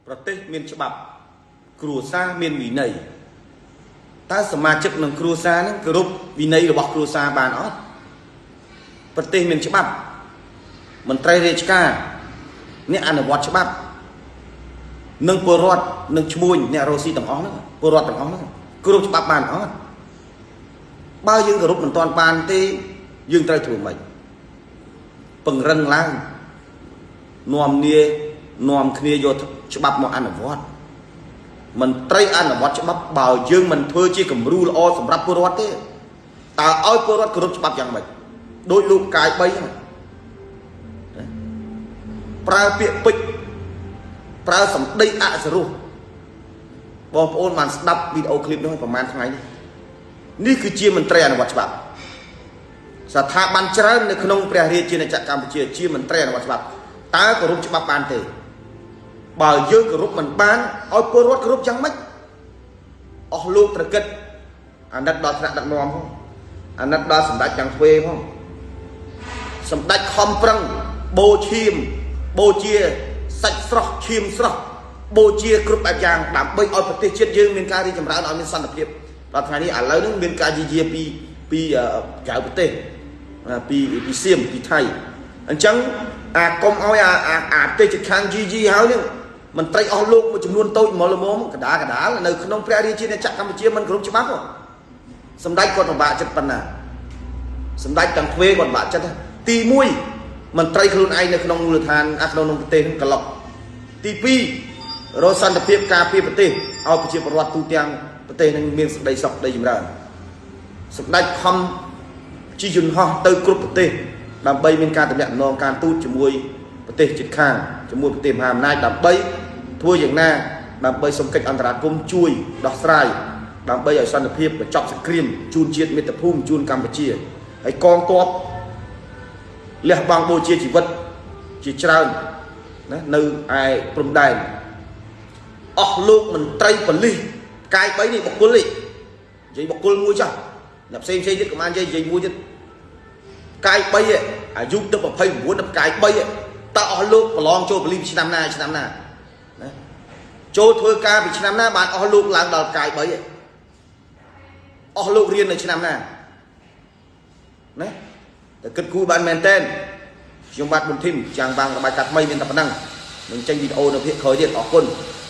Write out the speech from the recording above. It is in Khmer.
ប្រទេសមានច្បាប់គ្រួសារមានវិន័យតើសមាជិកនឹងគ្រួសារហ្នឹងគោរពវិន័យរបស់គ្រួសារបានអត់ប្រទេសមានច្បាប់មន្ត្រីរាជការអ្នកអនុវត្តច្បាប់និងពលរដ្ឋនិងឈ្មួញអ្នករស់ស៊ីទាំងអស់ហ្នឹងពលរដ្ឋទាំងអស់ហ្នឹងគោរពច្បាប់បានអត់បើយើងគោរពមិនទាន់បានទេយើងត្រូវធ្វើម៉េចពង្រឹងឡើងនាំនានាំគ្នាយកច្បាប់មកអនុវត្តមន្ត្រីអនុវត្តច្បាប់បើយើងមិនធ្វើជាគំរូល្អសម្រាប់ពលរដ្ឋទេតើឲ្យពលរដ្ឋគោរពច្បាប់យ៉ាងម៉េចដោយលោកកាយ3ហ្នឹងប្រើពាក្យពេចន៍ប្រើសម្ដីអសរោះបងប្អូនបានស្ដាប់វីដេអូឃ្លីបនោះប្រហែលថ្ងៃនេះនេះគឺជាមន្ត្រីអនុវត្តច្បាប់ស្ថាប័នច្រើននៅក្នុងព្រះរាជាណាចក្រកម្ពុជាជាមន្ត្រីអនុវត្តច្បាប់តើគោរពច្បាប់បានទេបើយើងគោរពមិនបានឲ្យពលរដ្ឋគោរពយ៉ាងម៉េចអស់លោកត្រូវគិតអាណិតដល់ថ្នាក់ដឹកនាំផងអាណិតដល់សម្ដេចទាំងទ្វេផងសម្ដេចខំប្រឹងបូឈាមបូជាសាច់ស្រស់ឈាមស្រស់បូជាគ្រប់បែបយ៉ាងដើម្បីឲ្យប្រទេសជាតិយើងមានការរីកចម្រើនឲ្យមានសន្តិភាពដល់ថ្ងៃនេះឥឡូវនេះមានការយាយាពីពីក្រៅប្រទេសពីពីសៀមពីថៃអញ្ចឹងអាកុំឲ្យអាអាអាប្រទេសជិតខាងយីយីហើយនេះមន្ត្រីអស់លោកមួយចំនួនតូចមកល្មមកដាកដាលនៅក្នុងព្រះរាជាណាចក្រកម្ពុជាមិនគ្រប់ច្បាប់សម្ដេចគាត់ពិបាកចិត្តប៉ុណ្ណាសម្ដេចទាំងទ្វេគាត់ពិបាកចិត្តទី1មន្ត្រីខ្លួនឯងនៅក្នុងមូលដ្ឋានអាក្នុងប្រទេសក្លុកទី2រកសន្តិភាពការពារប្រទេសឲ្យប្រជាពលរដ្ឋទូទាំងប្រទេសនឹងមានសេចក្តីសុខក្តីចម្រើនសម្ដេចខំជិះយន្តហោះទៅគ្រប់ប្រទេសដើម្បីមានការតំណាក់តំណងការទូតជាមួយប្រទេសជិតខាងជាមួយប្រទេសមហាអំណាចដើម្បីធ្វើយ៉ាងណាដើម្បីសុំកិច្ចអន្តរាគមន៍ជួយដោះស្រាយដើម្បីឲ្យសន្តិភាពបញ្ចប់សង្គ្រាមជូនជាតិមាតុភូមិជូនកម្ពុជាហើយកងទ័ពលះបង់បូជាជីវិតជាច្រើនណានៅឯព្រំដែនអស់លោកមន្ត្រីប៉ូលីសកាយ3នេះបុគ្គលនេះនិយាយបុគ្គលមួយចុះអ្នកផ្សេងផ្សេងទៀតក៏បាននិយាយនិយាយមួយទៀតកាយ3អាយុទៅ29ដល់កាយ3តើអស់លោកប្រឡងចូលប៉ូលីសពីឆ្នាំណាឆ្នាំណាណាចូលធ្វើការពីឆ្នាំណាបានអស់លោកឡើងដល់កាយ3អស់លោករៀននៅឆ្នាំណាណាតែគិតគូរបានមែនតើខ្ញុំបាទប៊ុនធីមចាំងបាងរបាយការណ៍ថ្មីមានតែប៉ុណ្ណឹងនឹងចេញវីដេអូនៅភាគក្រោយទៀតអរគុណ។